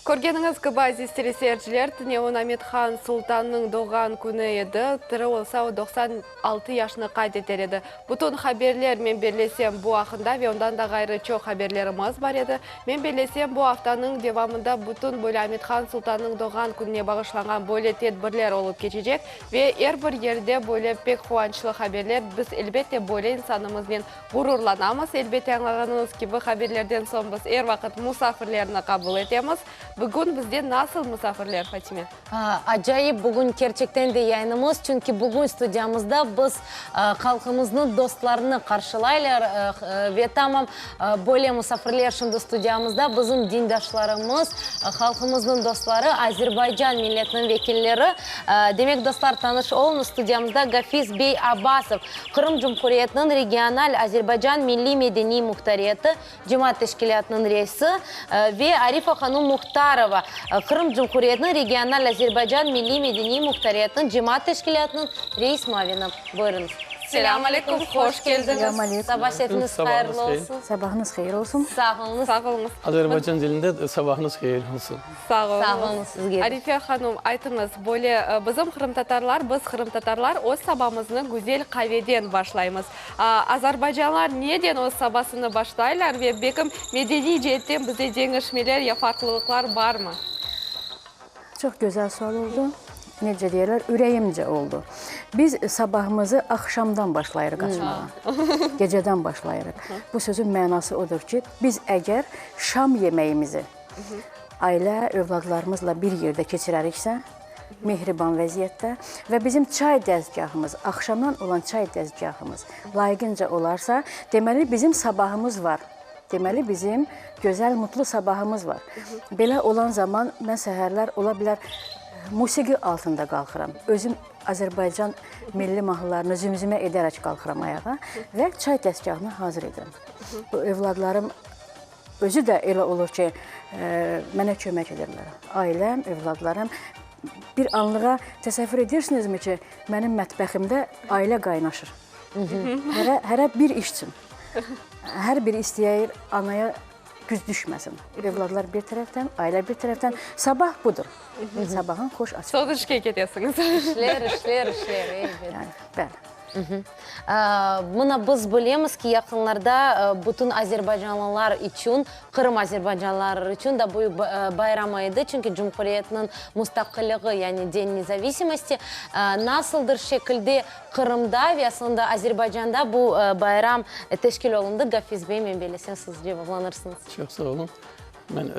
Körgeniñiz kibi, aziz teleseyirciler, tünevin Amet-Han Sultannıñ doğğan künü edi. Tiri olsa, o 96 yaşını qayd eter edi. Bütün haberler, men bellesem, bu aqqında ve ondan da ğayrı çoq haberlerimiz bar edi. Men bellesem, bu aftanıñ devamında bütün böyle Amet-Han Sultannıñ doğğan kününe bağışlanğan böyle tedbirler olıp keçecek ve er bir yerde böyle pek quvançlı haberler. Biz, elbette, böyle insanımıznen Ğururlanamız, elbette, añlağanıñız kibi, haberlerden soñ biz er vaqıt musafirlerni qabul etemiz. Bugün bizde nasıl musafirler, Fatime? Acayip bugün kerçekten de yayınımız, çünki bugün studiyamızda biz halqımıznıñ dostlarını qarşılaylar ve tamam böyle musafirler şimdi studiyamızda bizim dindaşlarımız, halqımıznıñ dostları, Azerbaycan milletiniñ vekilleri. Demek, dostlar, tanış oluñız, studiyamızda Gafiz bey Abbasov, Qırım Cumhuriyetiniñ regional Azerbaycan milliy-medeniy muhtariyeti cemaat teşkilâtınıñ reisi ve Arifa hanum Muhtarova, Qırım Cumhuriyetiniñ regional Azerbaycan milliy-medeniy muhtariyetiniñ cemaat teşkilâtınıñ reis muavini. Buyurıñız. Selâm aleyküm, hoş keldiñiz. Saba şerifiniz hayırlı olsun. Sabahıñız hayır olsun. Sağ oluñız. Sağ oluñız. Azerbaycan tilinde sabahıñız hayır olsun. Sağ oluñız. Sağ oluñız sizge de. Arife hanum, aytıñız, böyle bizim qırımtatarlar, biz qırımtatarlar öz sabamıznı güzel qaveden başlaymız. Azerbaycanlar neden öz sabasını başlaylar ve bekim medeniy ceetten bizde deñişmeler ya farqlılıqlar barmı? Çoq güzel sual oldu. Necə deyirlər, ürəyimcə oldu. Biz sabahımızı axşamdan başlayırıq açmağa. Gecədən başlayırıq. Bu sözün mənası odur ki, biz əgər şam yeməyimizi ailə, övladlarımızla bir yerdə keçirəriksə, mehriban vəziyyətdə və bizim çay dəzgahımız, axşamdan olan çay dəzgahımız layiqincə olarsa, deməli bizim sabahımız var. Deməli bizim gözəl, mutlu sabahımız var. Belə olan zaman mən səhərlər ola bilər musiqi altında qalxıram. Özüm Azərbaycan milli mahnılarını zümzümə edərək qalxıram ayağa və çay dəzgahını hazır edirəm. Bu övladlarım Özü də elə olur ki, mənə kömək edirlər. Ailəm, övladlarım. Bir anlığa təsəvvür edirsinizmi ki, mənim mətbəximdə ailə qaynaşır. Hərə, hərə bir iş üçün. Hər biri istəyir anaya güc düşməsin. Övladlar bir tərəfdən, ailə bir tərəfdən. Sabah budur. Sabahın xoş açılması. Soñ işke ketesiñiz. İşler, işler, işler, elbet. Yani, bəli. Mına biz bilemiz ki, yaqınlarda bütün azerbaycanlılar içün, Qırım azerbaycanlıları içün da büyük bayram edi, çünki Cumhuriyetniñ mustaqilligi, yani Den nezavisimosti, nasıldır şekilde Qırımda ve aslında Azerbaycanda bu bayram teşkil olundı. Gafiz bey, men bellesem, siz cevaplanırsıñız. Çoq sağ oluñ. Men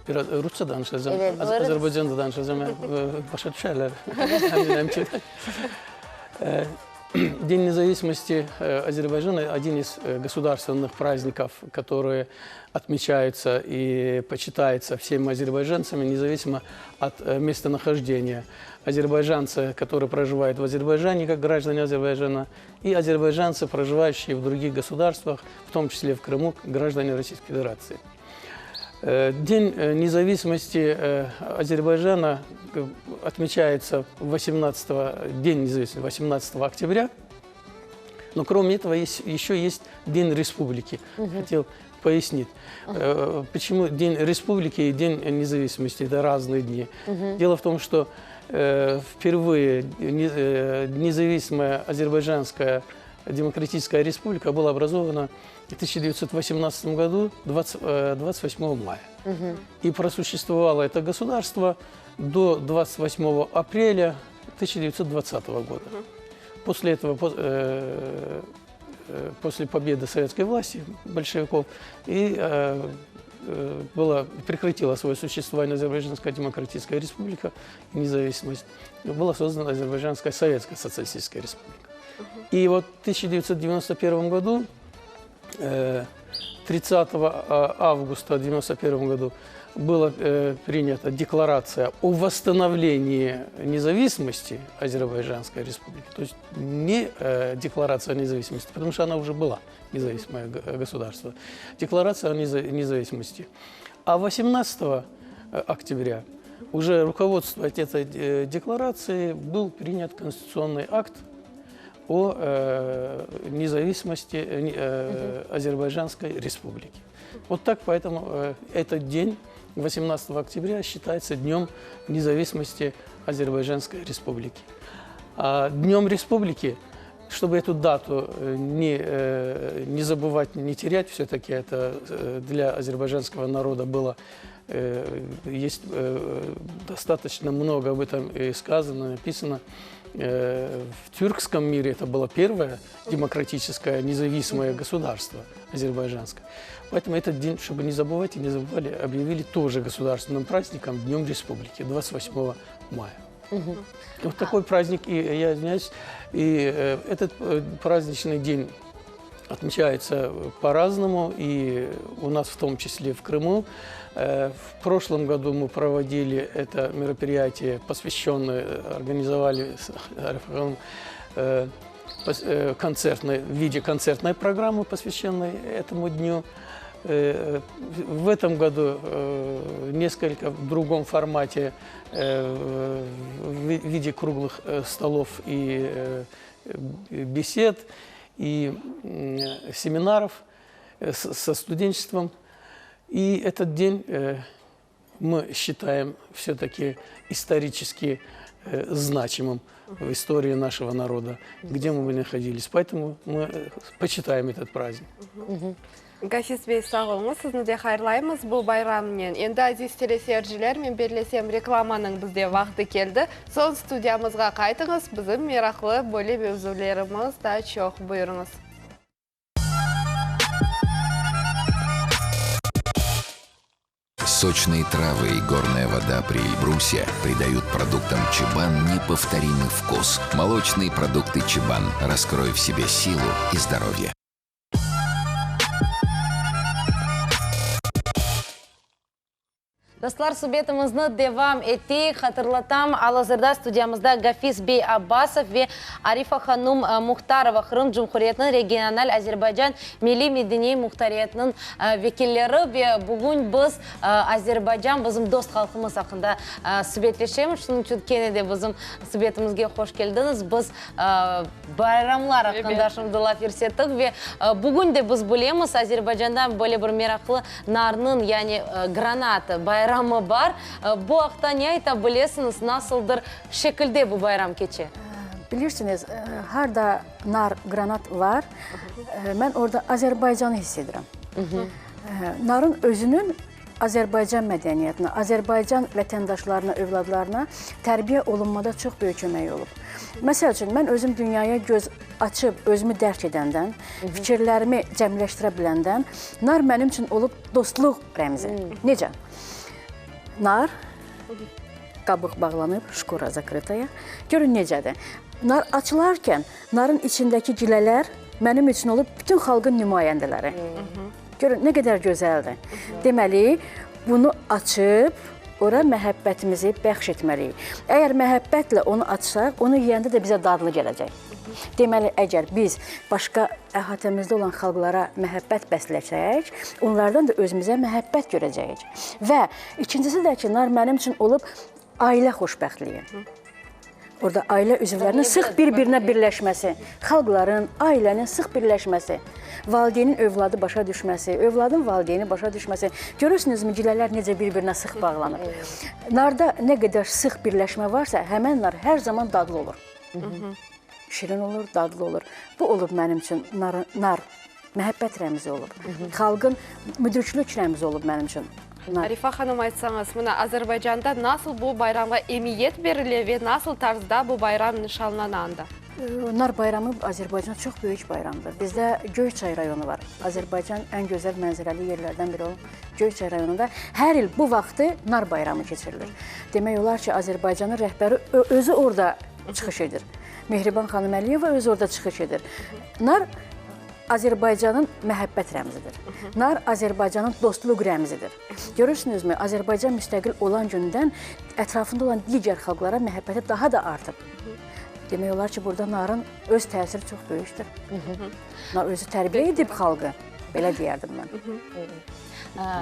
biraz rusça danışacağım, Evet, buyurıñız. Azerbaycanca danışacağım, başa düşerler, eminim ki. День независимости Азербайджана один из государственных праздников, которые отмечаются и почитаются всеми азербайджанцами, независимо от местонахождения. Азербайджанцы, которые проживают в Азербайджане, как граждане Азербайджана, и азербайджанцы, проживающие в других государствах, в том числе в Крыму, граждане Российской Федерации. День независимости Азербайджана отмечается 18, День независимости 18 октября. Но кроме этого есть, еще есть День Республики. Угу. Хотел пояснить, почему День Республики и День независимости – это разные дни. Угу. Дело в том, что впервые независимая Азербайджанская Демократическая Республика была образована в 1918 году, 20, 28 мая. Угу. И просуществовало это государство до 28 апреля 1920 года. Угу. После этого, э, э, после победы советской власти, большевиков, и э, была, прекратила свое существование Азербайджанская Демократическая Республика, независимость, была создана Азербайджанская Советская Социалистическая Республика. И вот в 1991 году, 30 августа 1991 году, была принята декларация о восстановлении независимости Азербайджанской республики. То есть не декларация о независимости, потому что она уже была, независимое государство. Декларация о независимости. А 18 октября уже руководствуясь этой декларацией был принят конституционный акт. O nezavisimosti Azerbaycanskoy Respubliki. Vot tak, poetomu этот день, 18 oktyabrya, считается Днем независимости Азербайджанской Республики. А Днем Республики, чтобы эту дату не, не забывать, не терять, все-таки это для азербайджанского народа было, есть достаточно много об этом и сказано, написано. В тюркском мире это было первое демократическое независимое государство азербайджанское. Поэтому этот день, чтобы не забывать и не забывали, объявили тоже государственным праздником Днем Республики, 28 мая. Угу. Вот такой праздник, и я извиняюсь, и э, этот э, праздничный день отмечается по-разному, и у нас в том числе в Крыму. Э, в прошлом году мы проводили это мероприятие, посвященное, организовали с концертной, в виде концертной программы, посвященной этому дню. В этом году несколько в другом формате, в виде круглых столов и бесед, и семинаров со студенчеством. И этот день мы считаем все-таки исторически значимым в истории нашего народа, где мы бы находились. Поэтому мы почитаем этот праздник. Gafis bey, sağ oluñız, sizni de hayırlaymız bu bayramnen. Endi, aziz teleseyirciler, men bellesem, reklamanıñ bizde vaqtı keldi. Soñ studiyamızğa qaytıñız, bizim meraqlı böyle mevzulerimiz da çoq. Buyurıñız. Сочные травы и горная вода при Эльбрусе придают продуктам Чебан неповторимый вкус. Молочные продукты Чебан. Раскрой в себе силу и здоровье. Dostlar, subetimizni devam eteyik. Hatırlatam, al-azırda studiyamızda Gafis bey Abbasov ve Arifa hanum Muhtarova, Qırım Cumhuriyetiniñ regional Azerbaycan milliy-medeniy muhtariyetiniñ vekilleri ve bugün biz Azerbaycan, bizim dost halqımız aqqında subetleşemiz. Şunıñ içün kene de bizim subetimizge hoş keldiñiz. Biz Bayramlar aqqında şimdi laf yürsettik ve bugün de biz bilemiz, Azerbaycanda böyle bir meraqlı narnıñ, yani granat bayramı bar. Bu aqta ne ayta bilesiñiz, nasıldır şekilde bu bayram keçe? Bilirsiñiz, harda nar, granat var, mən orda Azerbaycanı hiss edirəm. Narın özünün Azərbaycan mədəniyyətinə, Azərbaycan vətəndaşlarına, övladlarına tərbiyə olunmada çox böyük köməyi olub. Məsəl üçün, mən özüm dünyaya göz açıb, özümü dərk edəndən, fikirlərimi cəmləşdirə biləndən, nar mənim üçün olub dostluq rəmzi. Necə? Nar, qabıq bağlanıb, şkura zakrıtaya. Görün necədir? Nar açılarkən, narın içindəki gilələr mənim üçün olub bütün xalqın nümayəndələri. Görün, nə qədər gözəldir. Deməli, bunu açıb ora məhəbbətimizi bəxş etməliyik. Əgər məhəbbətlə onu açsaq, onu yeyəndə də bizə dadlı gələcək. Deməli, əgər biz başqa əhatəmizdə olan xalqlara məhəbbət bəsləsək, onlardan da özümüzə məhəbbət görəcəyik. Və ikincisi də ki, nar mənim üçün olub ailə xoşbəxtliyi. Orada ailə üzvlərinin sıx bir-birinə birləşməsi, xalqların, ailənin sıx birləşməsi, valideynin övladı başa düşməsi, övladın valideyni başa düşməsi. Görürsünüzmü, gilələr necə bir-birinə sıx bağlanır. Narda nə qədər sıx birləşmə varsa, həmən nar hər zaman dadlı olur. Şirin olur, dadlı olur. Bu olub mənim üçün nar, nar məhəbbət rəmzi olub. Xalqın müdriklük rəmzi olub mənim üçün. Arifa hanım, aytsañız, mına Azerbaycanda nasıl bu bayramğa emiyet berile ve nasıl tarzda bu bayram nişanlana anda? Nar bayramı Azərbaycanda çox böyük bayramdır. Bizdə Göyçay rayonu var. Azərbaycan ən gözəl mənzərəli yerlərdən biri olan Göyçay rayonunda hər il bu vaxtı Nar bayramı keçirilir. Demək olar ki, Azərbaycanın rəhbəri özü orada çıxış edir. Mehriban xanım Əliyeva özü orada çıxış edir. Nar Azərbaycanın məhəbbət rəmzidir. Nar Azərbaycanın dostluq rəmzidir. Görürsünüzmü, Azərbaycan müstəqil olan gündən ətrafında olan digər xalqlara məhəbbəti daha da artıb. Demək olar ki, burada narın öz təsiri çox böyükdür. Nar özü tərbiyə edib xalqı, belə deyərdim mən.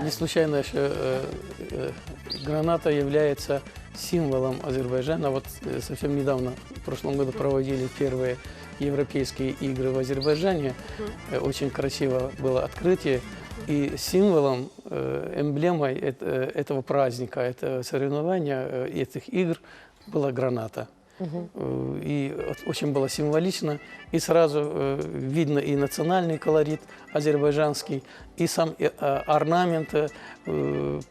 Ne случайно еще граната является символом Азербайджана. Вот совсем недавно, в прошлом году, проводили первые европейские игры в Азербайджане. Очень красиво было открытие. И символом, эмблемой этого праздника, этого соревнования, этих игр была граната. И очень было символично. И сразу видно и национальный колорит азербайджанский, и сам орнамент,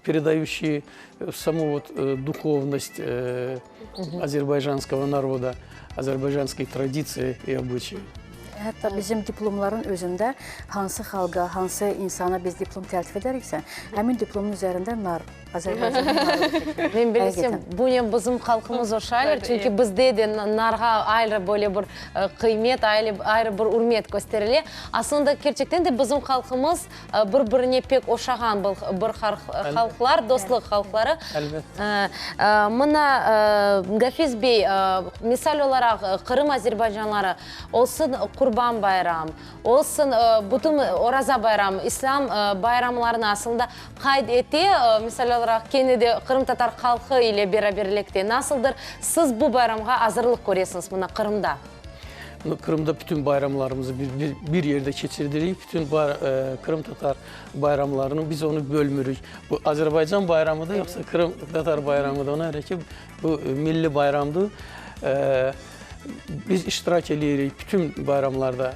передающий саму вот духовность азербайджанского народа, азербайджанской традиции и обычаи. Hətta bizim diplomların özündə hansı xalqa, hansı insana biz diplom təltif edəriksə, həmin diplomun üzərində nar, Azərbaycanın narı çəkilir. Men bilsem, bunen bizim halqımız oşaylar, çünki bizde de narğa ayrı böyle bir qıymet, ayrı bir ürmet kösterile. Aslında, kerçekten de bizim halqımız bir-birine pek oşağan bir halqlar, dostluq halqları. Elbette. Mına, Gafiz bey, misal olaraq, Qırım azerbaycanları olsun Qurban bayram, olsun bütün Oraza bayram, İslâm bayramlarını aslında qayd ete, misal olaraq, kene de qırımtatar halqı ile beraberlikte. Nasıldır siz bu bayramğa azırlıq köresiñiz mına Qırımda? Qırımda bütün bayramlarımızı bir yerde keçirdirik. Bütün qırımtatar bayramlarını biz onı bölmürük. Bu Azerbaycan bayramıdır, yoqsa qırımtatar bayramıdır. Ona görə ki, bu milli bayramdır. Biz iştirak eləyirik bütün bayramlarda,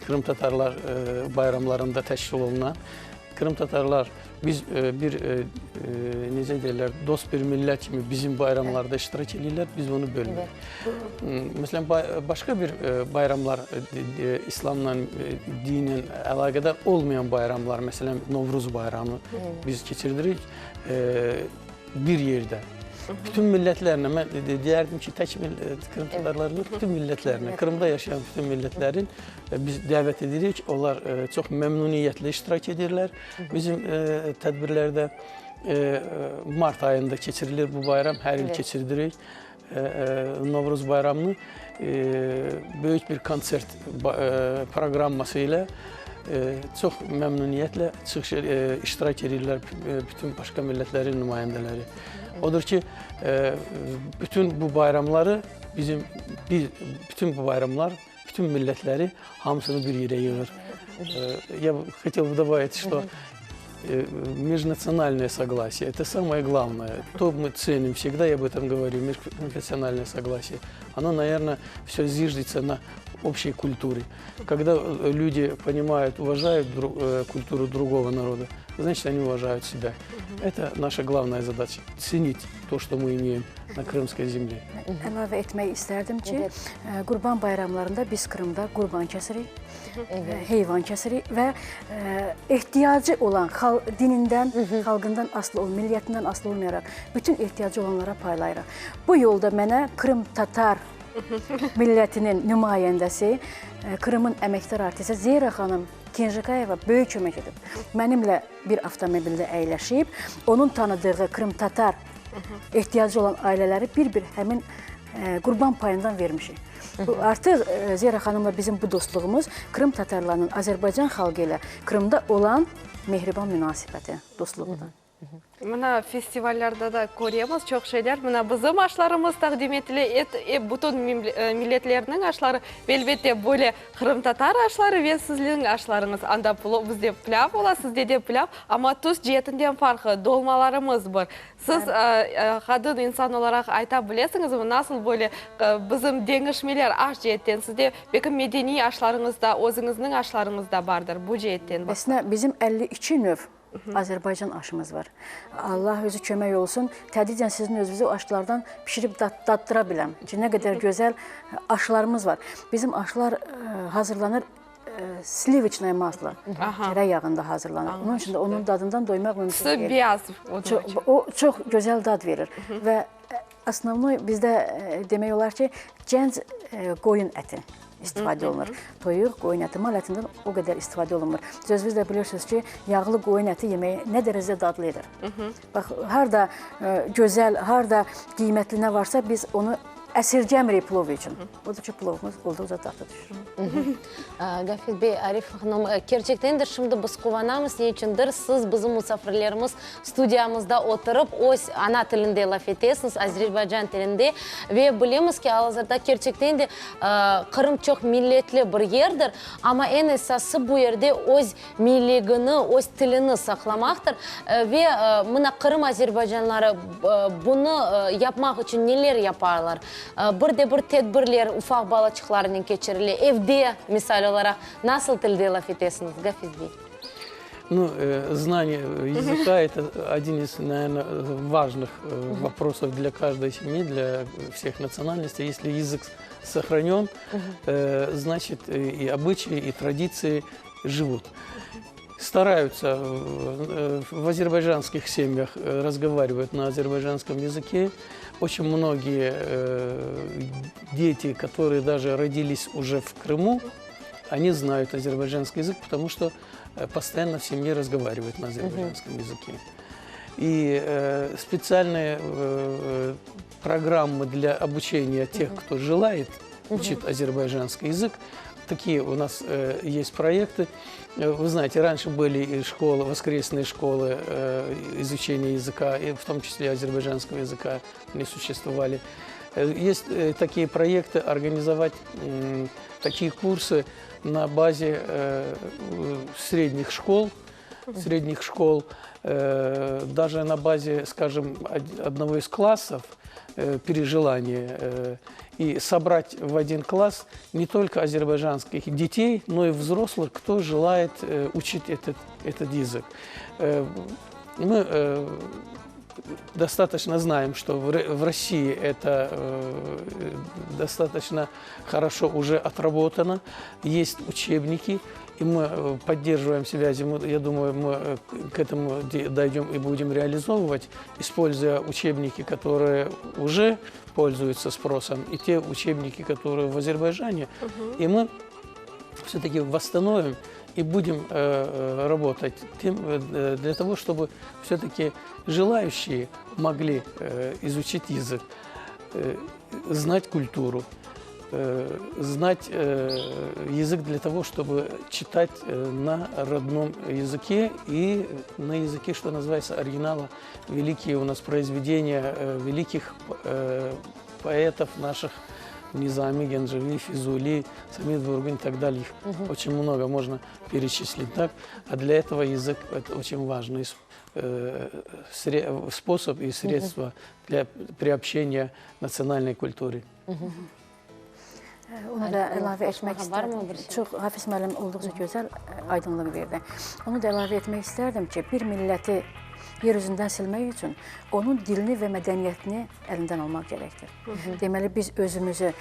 qırımtatarlar bayramlarında təşkil olunan. Qırımtatarlar biz bir, necə deyirlər, dost bir millət kimi bizim bayramlarda iştirak eləyirlər, biz bunu bölmürük. Məsələn, başqa bir bayramlar, İslamla, dinlə əlaqədar olmayan bayramlar, məsələn, Novruz bayramı biz keçirdirik bir yerdə. Bütün millətlərlə, mən deyərdim ki, tək qırımtatarlar yox, bütün millətlərlə, Qırımda yaşayan bütün millətlərin biz dəvət edirik, onlar çox məmnuniyyətlə iştirak edirlər bizim tədbirlərdə. Mart ayında keçirilir bu bayram, hər il keçirdirik Novruz bayramını böyük bir konsert proqramması ilə çox məmnuniyyətlə çıxış iştirak edirlər bütün başqa millətlərin nümayəndələri. Odur ki, bütün bu bayramları bizim bir bütün bu bayramlar bütün millətləri hamısını bir yerə yığır. Я хотел бы добавить, что межнациональное согласие – это самое главное. То мы ценим всегда, я об этом говорю, межконфессиональное согласие. Оно, наверное, все зиждется на общей культуре. Когда люди понимают, уважают культуру другого народа, значит, они уважают себя. Это наша главная задача – ценить то, что мы имеем на крымской земле. Əlavə etmək istərdim ki, Qurban bayramlarında biz Krımda qurban kəsirik, heyvan kəsirik və ehtiyacı olan dinindən, xalqından asılı, milliyyətindən asılı olmayaraq bütün ehtiyacı olanlara paylayırıq. Bu yolda mənə Krım Tatar millətinin nümayəndəsi, Krımın əməkdar artisti Zeyra xanım Kenjikayeva böyük kömək edib. Mənimlə bir avtomobildə əyləşib, onun tanıdığı Krım Tatar ehtiyacı olan ailələri bir-bir həmin qurban payından vermişik. Artıq Zeyra xanımla bizim bu dostluğumuz Krım tatarlarının Azərbaycan xalqı ilə Krımda olan mehriban münasibəti, dostluğudur. Mına festivallarda da köremiz çoq şeyler. Mına bizim aşlarımız taqdim etile, et, bütün milletlerniñ aşları ve elbette böyle qırımtatar aşları ve sizniñ aşlarıñız. Anda plov, bizde plâv ola, sizde de plâv, amma tüs ceetinden farqlı, dolmalarımız bir. Siz qadın insan olaraq ayta bilesiñizmi, nasıl böyle bizim deñişmeler aş ceetten, sizde belki medeniy aşlarıñız da, özüñizniñ aşlarıñız da bardır bu ceetten baqsaq. Esna, bizim 52 növ Azərbaycan aşımız var. Allah özü kömək olsun. Tədricən sizin özünüzü o aşlardan bişirib daddıra biləm ki, nə qədər gözəl aşlarımız var. Bizim aşlar hazırlanır slivoçnaya masla, kərə yağında hazırlanır. Onun üçün də onun dadından doymaq mümkün deyil. Tüsü beyaz. O çox gözəl dad verir və osnovnoy bizdə demək olar ki, gənc qoyun əti istifadə olunur. Toyuq, qoyun əti, mal ətindən o qədər istifadə olunmur. Siz özünüz də bilirsiniz ki, yağlı qoyun əti yeməyi nə dərəcədə dadlı edir. Bax, harda gözəl, harda qiymətli nə varsa biz onu. Əsirgəmirik plov üçün. Odur ki, plovumuz olduqca dadlı düşür. Gafiz bey, Arif hanım, kerçekten de şimdi biz quvanamız, ne içündir siz bizim musafirlerimiz studiyamızda oturıp, öz ana tilinde laf etesiñiz, azerbaycan tilinde, ve bilemiz ki, al-azırda kerçekten de Qırım çoq milletli bir yerdir, amma eñ esası bu yerde öz Milligini, öz tilini saqlamaqtır. Ve mına Qırım azerbaycanları bunı yapmaq içün neler yaparlar? Bir de bir tedbirler ufaq balaçıqlarnen keçirile. Evde, misal olaraq, nasıl tilde laf etesiñiz, Gafiz bey? Nu, znание языка это один из, наверно, важных вопросов для каждой семьи, для всех национальностей. Если язык сохранен, значит, и обычаи, и традиции живут. Стараются в азербайджанских семьях разговаривать на азербайджанском языке. Очень многие дети, которые даже родились уже в Крыму, они знают азербайджанский язык, потому что постоянно в семье разговаривают на азербайджанском языке. И э, специальные э, программы для обучения тех, кто желает учить азербайджанский язык, Такие у нас э, есть проекты. Э, вы знаете, раньше были и школы, воскресные школы э, изучения языка, и в том числе азербайджанского языка не существовали. Э, есть э, такие проекты организовать э, такие курсы на базе э, средних школ, средних школ, э, даже на базе, скажем, одного из классов э, при желании э, и собрать в один класс не только азербайджанских детей, но и взрослых, кто желает э, учить этот, этот язык. Э, мы э, достаточно знаем, что в России это э, достаточно хорошо уже отработано. Есть учебники, и мы э, поддерживаем связи. Мы, я думаю, мы э, к этому дойдем и будем реализовывать, используя учебники, которые уже пользуются спросом, и те учебники, которые в Азербайджане. Угу. И мы все-таки восстановим и будем э, работать тем, для того, чтобы все-таки желающие могли э, изучить язык, э, знать культуру, э, знать э, язык для того, чтобы читать э, на родном языке и на языке, что называется, оригинала. Великие у нас произведения э, великих э, поэтов наших Низами, Генджеви, Физули, Самид Вургун и так далее. Их угу. очень много можно перечислить. Так? А для этого язык – это очень важный э, способ и средство угу. для приобщения национальной культуре. Угу. Onu da əlavə etmək istərdim. Çox Hafiz müəllim olduqca gözəl aydınlıq verdi. Onu da əlavə etmək istərdim ki, bir milləti yer üzündən silmək üçün onun dilini və mədəniyyətini əlindən almaq gərəkdir. Deməli biz özümüzü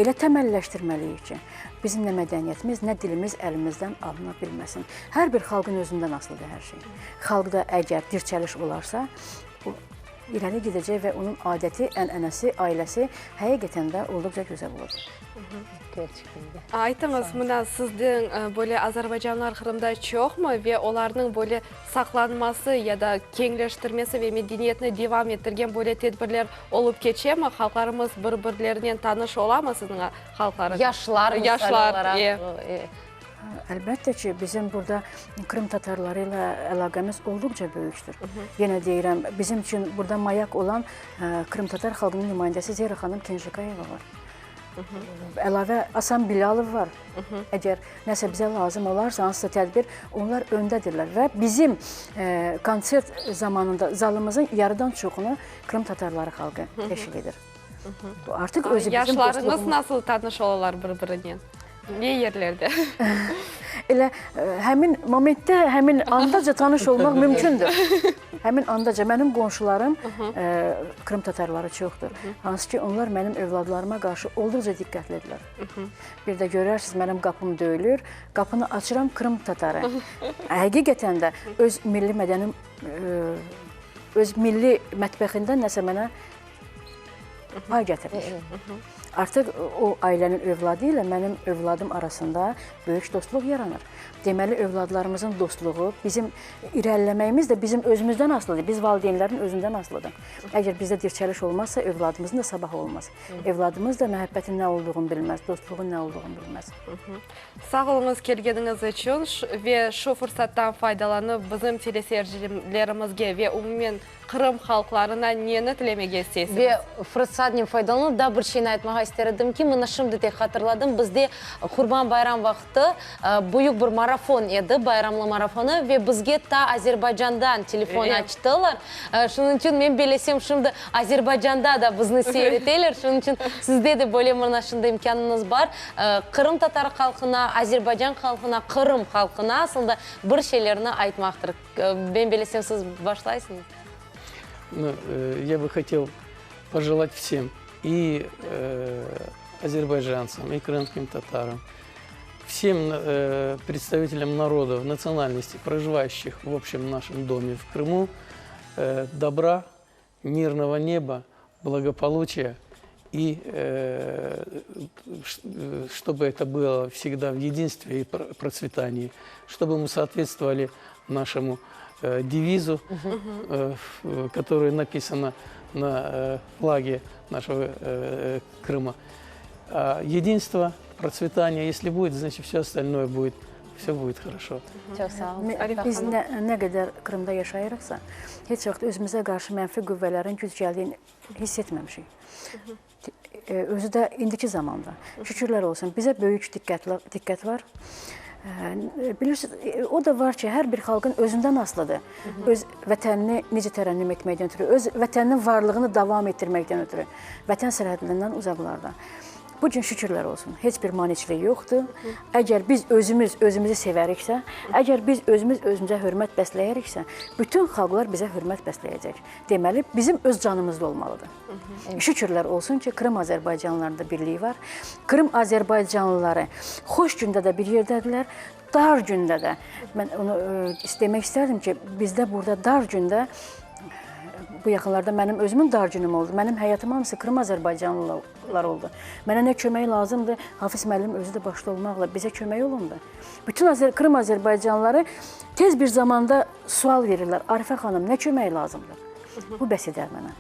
elə təməlləşdirməliyik ki, bizim nə mədəniyyətimiz, nə dilimiz əlimizdən alına bilməsin. Hər bir xalqın özündən asılıdır hər şey. Xalqda əgər dirçəliş olarsa, o irəli gedəcək və onun adəti, ənənəsi, ailəsi həqiqətən də olduqca gözəl olacaq. Kerçekten de. Aytıñız, mına sizniñ böyle azerbaycanlar Qırımda çoqmı ve olarnıñ böyle saqlanması ya da keñleştirmesi ve medeniyetini devam ettirgen böyle tedbirler olıp keçemi? Halqlarımız bir-birlerinen tanış olamı siziñ halqlarıñız? Yaşlar, misal Yaşlar, olaraq. e. Əlbəttə ki, bizim burada Krım tatarları ilə əlaqəmiz olduqca böyükdür. Yenə deyirəm, bizim üçün burada mayak olan Krım tatar xalqının nümayəndəsi Zera xanım Kenjikayeva var. Əlavə Asan Bilalov var. Əgər nəsə bizə lazım olarsa, hansısa tədbir, onlar öndədirlər və bizim konsert zamanında zalımızın yarıdan çoxunu Krım tatarları xalqı təşkil edir. Bu artıq özü bizim Yaşlarıñız dostluğumuz. nasıl tanış olalar bir-birinen? Ne yerlerde? Elə həmin momentdə, həmin andaca tanış olmaq mümkündür. Həmin andaca mənim qonşularım Krım tatarları çoxdur. Hansı ki, onlar mənim övladlarıma qarşı olduqca diqqətlidirlər. Bir də görərsiniz, mənim qapım döyülür, qapını açıram Krım tatarı. Həqiqətən də öz milli mədəni, öz milli mətbəxindən nəsə mənə. Pay gətirmiş. Artıq o ailənin övladı ilə mənim övladım arasında böyük dostluq yaranır. Deməli, övladlarımızın dostluğu, bizim irəliləməyimiz də bizim özümüzdən asılıdır. Biz valideynlərin özündən asılıdır. Əgər bizdə dirçəliş olmazsa, övladımızın da sabahı olmaz. Evladımız da məhəbbətin nə olduğunu bilməz, dostluğun nə olduğunu bilməz. Sağ oluñız kelgeniñiz içün ve şu fırsattan faydalanıp bizim teleseyircilerimizge ve umumen Qırım halqlarına neni tilemege isteysiñiz? Ve fırsatnen faydalanıp daa bir şeyni aytmağa ister edim ki, mına şimdi tek hatırladım, bizde Qurban bayram vaqtı büyük bir marafon edi, bayramlı marafonı, ve bizge ta Azerbaycandan telefon açtılar. Şunıñ içün men belesem, şimdi Azerbaycanda da bizni seyir eteler, şunıñ içün sizde de böyle mına şimdi imkânıñız bar, qırımtatar halqına, Azerbaycan halqına, Qırım halqına aslında bir şeylerni aytmaqtır. Ben belesem, siz başlaysıñız. Ну, я бы хотел пожелать всем, и азербайджанцам, и крымским татарам, всем представителям народов, национальностей, проживающих в общем нашем доме в Крыму, добра, мирного неба, благополучия и чтобы это было всегда в единстве и процветании, чтобы мы соответствовали нашему девизу, который написано на флаге нашего Крыма. Единство, процветание, если будет, значит, все остальное будет, все будет хорошо. Çoq sağ oluñ. Biz ne qədər Qırımda yaşayırıqsa, heç vaxt özümüzə qarşı mənfi qüvvələrin güc gəldiyini hiss etməmişik. Özü də indiki zamanda. Şükürlər olsun, bizə böyük diqqət var. Bilirsiniz, o da var ki, hər bir xalqın özündən asılıdır. Öz vətənini necə tərənnüm etməkdən ötürü, öz vətəninin varlığını davam etdirməkdən ötürü, vətən sərhədlərindən uzaqlarda. Bu gün şükürlər olsun, heç bir maneçilik yoxdur. Əgər biz özümüz özümüzü sevəriksə, əgər biz özümüz özümüzə hörmət bəsləyəriksə, bütün xalqlar bizə hörmət bəsləyəcək. Deməli, bizim öz canımızda olmalıdır. Şükürlər olsun ki, Krım Azərbaycanlılarında birlik var. Krım Azərbaycanlıları xoş gündə də bir yerdədirlər, dar gündə də. Mən onu e, demək istərdim ki, bizdə burada dar gündə bu yaxınlarda mənim özümün dar günüm oldu. Mənim həyatım hamısı Krım Azərbaycanlılar oldu. Mənə nə kömək lazımdır, Hafiz müəllim özü də başda olmaqla bizə kömək olundu. Bütün Azər Krım Azərbaycanlıları tez bir zamanda sual verirlər. Arifə xanım, nə kömək lazımdır? Bu bəs edər mənə.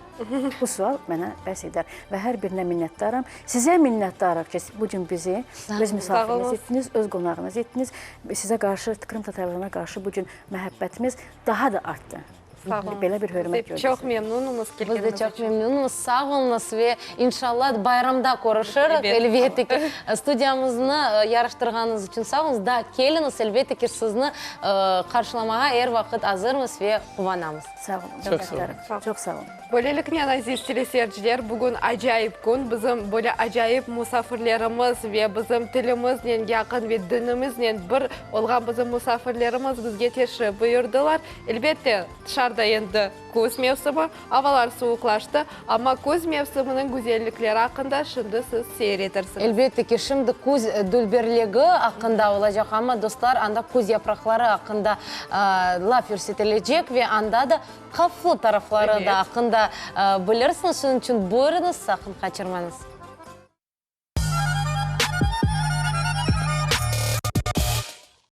Bu sual mənə bəs edər və hər birinə minnətdaram. Sizə minnətdarıq ki, bu gün bizi öz misafiriniz etdiniz, öz qonağınız etdiniz. Sizə qarşı, Krım tatarlarına qarşı bu gün məhəbbətimiz daha da artdı. Sağ olun. Belə bir hörmət gördük. Çox memnunumuz Biz de kelgeniñiz çoq içün. memnunumız. Sağ oluñız ve inşallah bayramda körüşirik, Elbette. elbette ki. Studiyamıznı yaraştırğanıñız içün sağ oluñız. Daa keliñiz, elbette ki, sizni qarşılamağa er vaqıt azırmız ve quvanamız. Sağ olun. Çoq sağ olun. Çoq sağ olun. Böyleliknen, aziz teleseyirciler, bugün acayip kün. Bizim böyle acayip musafirlerimiz ve bizim tilimiznen yaqın ve dinimiznen bir olğan bizim musafirlerimiz bizge teşrif buyurdılar. Elbette, tışarıda endi küz mevsimi, avalar suvuqlaştı, amma küz mevsiminiñ güzellikleri aqqında şimdi siz seyir etersiñiz. Elbette ki, şimdi küz dülberligi aqqında olacaq, amma, dostlar, anda küz yapraqları aqqında laf yürsetilecek ve anda da havflı tarafları da aqqında bilirsiñiz. Şunıñ içün buyurıñız, saqın qaçırmañız.